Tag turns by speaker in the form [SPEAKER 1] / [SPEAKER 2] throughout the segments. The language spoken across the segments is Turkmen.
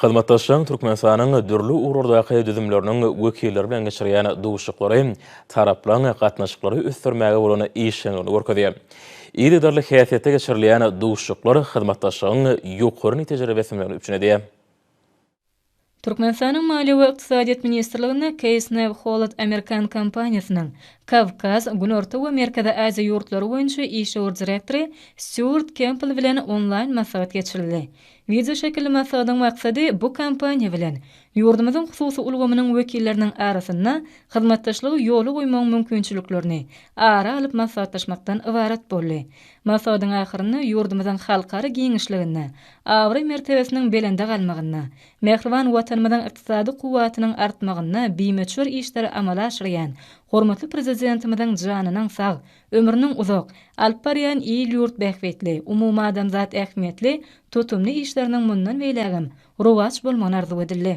[SPEAKER 1] Hyzmatdaşlaryň Türkmenistanyň dürli ugurlardaky düzümleriniň wekilleri bilen geçirýän duşuşyklary taraplaryň gatnaşyklary ösdürmäge bolan işjeňligini görkezýär. Yzygiderli häsiýetde geçirilýän duşuşyklar hyzmatdaşlygyň ýokary netijeleri beslemegini üpjün edýär.
[SPEAKER 2] Türkmenistanyň Maliýe we ykdysadyýet ministrliginde Case New Holland amerikan kompaniýasynyň Kawkaz, Günorta we Merkezi Aziýa ýurtlary boýunça işewür direktory Stýuart Kempbell bilen onlaýn maslahat geçirildi. Wideoşekilli maslahatyň maksady bu kompaniýa bilen ýurdumyzyň hususy ulgamynyň wekilleriniň arasynda hyzmatdaşlygy ýola goýmagyň mümkinçiliklerini ara alyp maslahatlaşmakdan ybarat boldy. Maslahatyň ahyrynda ýurdumyzyň halkara giňişliginde abraý-mertebesiniň belende galmagynda, mähriban Watanymyzyň ykdysady kuwwatynyň artmagynda bimöçber işleri amala aşyrýan hormatly Prezidentimiziň janynyň sag, Ömrüniň uzak, alyp barýan il-ýurt bähbitli, umumadamzat ähmiýetli tutumly işleriniň mundan beýlägem rowaç bolmagyny arzuw edildi.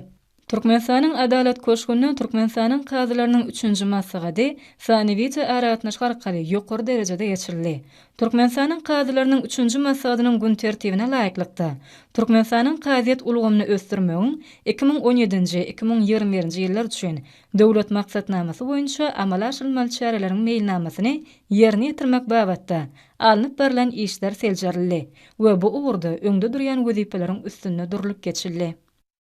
[SPEAKER 2] Türkmenistanyň Adalat köşgünde Türkmenistanyň kazylarynyň üçünji maslahady sanly wideoaragatnaşyk arkaly ýokary derejede geçirildi. Türkmenistanyň kazylarynyň üçünji maslahatynyň gün tertibine laýyklykda, Türkmenistanyň kazyýet ulgamyny ösdürmegiň 2017-nji, 2021-nji ýyllar üçin Döwlet maksatnamasy boýunça amala aşyrylmaly çäreleriň meýilnamasyny ýerine ýetirmek babatda alnyp barlan işler seljerildi we bu ugurda öňde durýan wezipeleriň üstünde durlup geçildi.